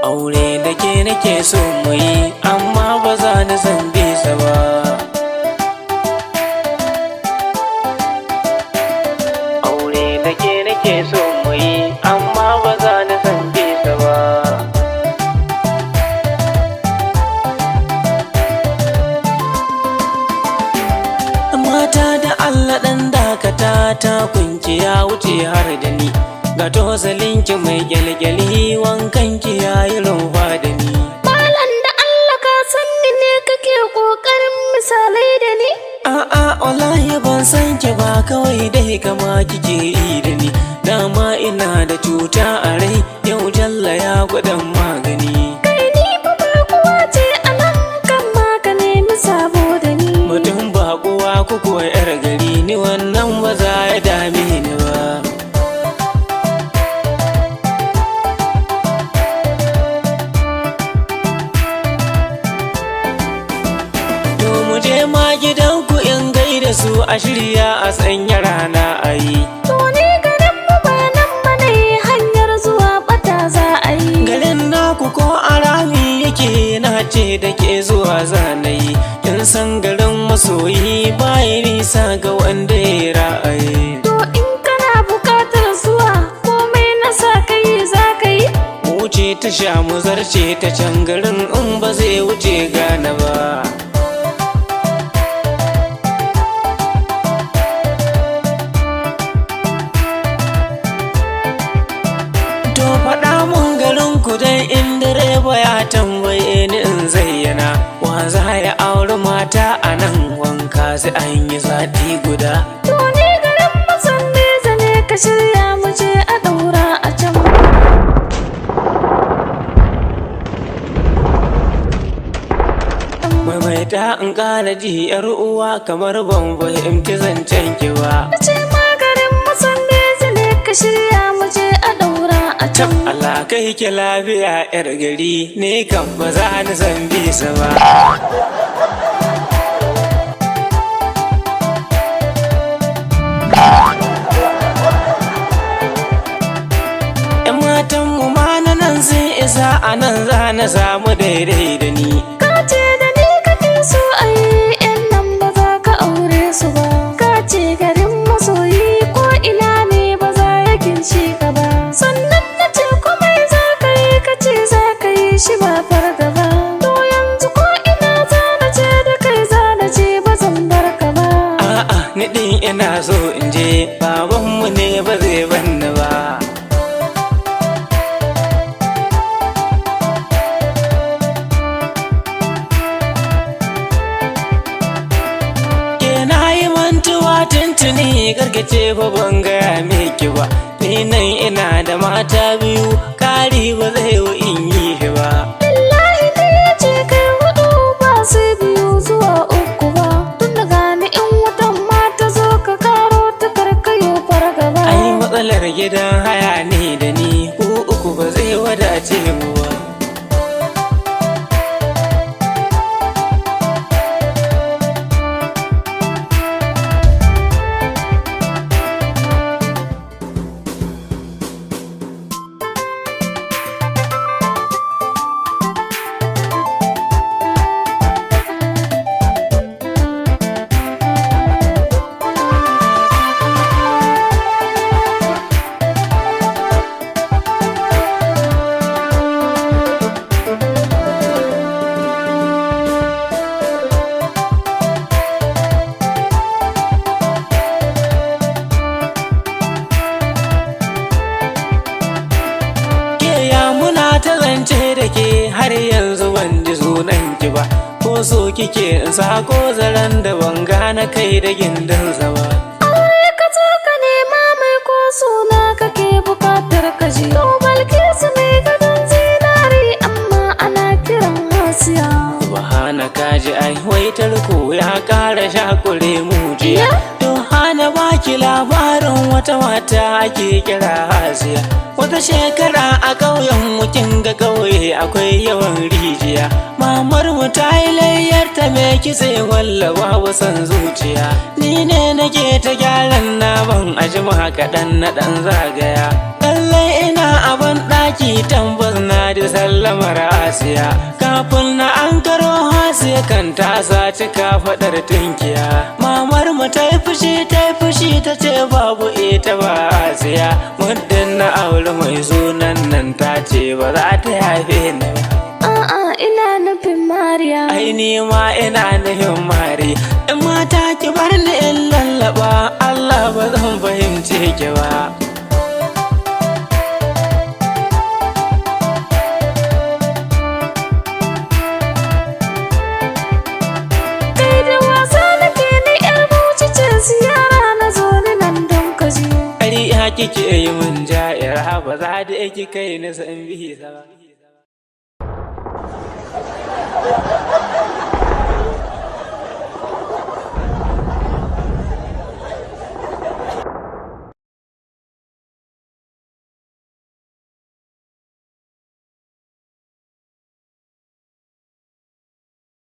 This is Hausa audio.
Aure da ke nake so mu yi, amma ba za ni san bisa ba. Aure da ke nake so mu yi, amma ba za ni san bisa ba. Mata da Allah ɗan dakata, ta kunki ya wuce har da ni. Ga tosalinki mai gyalgyali, wankanki ya yi rumfa da ni. Malam, da Allah ka san ni ne kake ƙoƙarin misalai da ni? A'a, wallahi ban san ki ba, kawai dai kama kike yi da ni. Dama ina da cuta a rai, yau jalla ya gwadan magani. Kai, ni fa baƙuwa ce a nan, kan ma ka nemi sabo da ni. Mutum baƙuwa kuko yar gari, ni wannan ba za ya dame ni ba. To mu je ma gidanku in gaida su, a shirya a sanya rana a yi. To ni garin mu ba nan ba ne, hanyar zuwa ɓata za a yi. Garin naku ko arami yake, na ce da ke zuwa zanayi. Kin san garin masoyi bayi nisa ga wanda ya ra'ayi. To in kana buƙatar zuwa, komai na sa ka yi za ka yi. Mu wuce ta sha, mu zarce ta can garin, in ba zai wuce gane ba. To faɗa mun garin ku dan in direba ya tambaye ni in zayyana. Wa za ya auri mata a nan, wanka sai an yi sati guda. To ni garin mu san nesa ne, ka shirya mu je a ɗaura a can. Maimaita in ƙara ji, yar uwa, kamar ban fahimci zancen ki ba. Na ce ma garin mu san nesa ne, ka shirya mu je a ɗaura a can. Allah kai ki lafiya yar gari, ne kan ba za ni san bisa ba. ‘Yan matan mu ma na nan sun isa, a nan za na samu daidai da ni. Ka ce da ni kake so a yi, yan nan ba za ka aure su ba. Ka ce garin masoyi ko ina ne ba za ya ginshe ka ba. Sannan na ce komai za ka yi, ka ce za ka yi shi ba fargaba. To yanzu ko ina za na ce da kai za na je, ba zan bar ka ba. A'a, ni din ina so in je, babanmu ne ba zai banni ba. Ke na yi mantuwa tuntuni, karkace ba ban gaya miki ba. Ni nan ina da mata biyu, kari ba zai yi in yi shi ba. Billahi ne ya ce kai hudu ba sai biyu zuwa uku ba. Tun da gani in watan ma ta zo ka karo ta, karkayo fargaba. Ai matsalar gidan haya ne da ni, ku uku ba zai wadace mu ba. Ke ya muna ta zance da ke, har yanzu ban ji sunan ki ba. Ko so kike in sako zaren da ban gane kai da gindinsa ba. Aure ka zo ka nema mai, ko suna kake bukatar ka ji. To Balkisu mai gadon zinari, amma ana kiran Hasiya. Subhana, kaji ai wai tarko ya kara shakure mujiya. To hana baki labarin wata mata ake kira Hasiya. Wata shekara a ƙauyen mu, kin ga ƙauye akwai yawan rijiya. Mamar mu ta yi layyar ta mai kitse, walla babu son zuciya. Ni ne nake ta gyaran naman, a jima kaɗan na ɗan zagaya. Lallai ina a ban ɗaki, tambas na ji sallama. sallamar Asiya. Kafin na an karo Asiya kan ta saci kafaɗar tunkiya. Mamar mu ta yi fushi, ta yi fushi, ta ce babu ita ba Asiya. Muddin na auri mai sunan nan, ta ce ba za ta haife ni ba. A'a, ina nufin Mariya. Ai ni ma ina nufin Mari. In mata ki bar ni in lallaba, Allah ba zan fahimce ki ba. Kai, da wasa nake, ni yar Bauchi ce, ziyara na zo ni nan don ka ji. Ƙarya kike yi mun ja'ira, ba za da ki kai ni san bisa ba.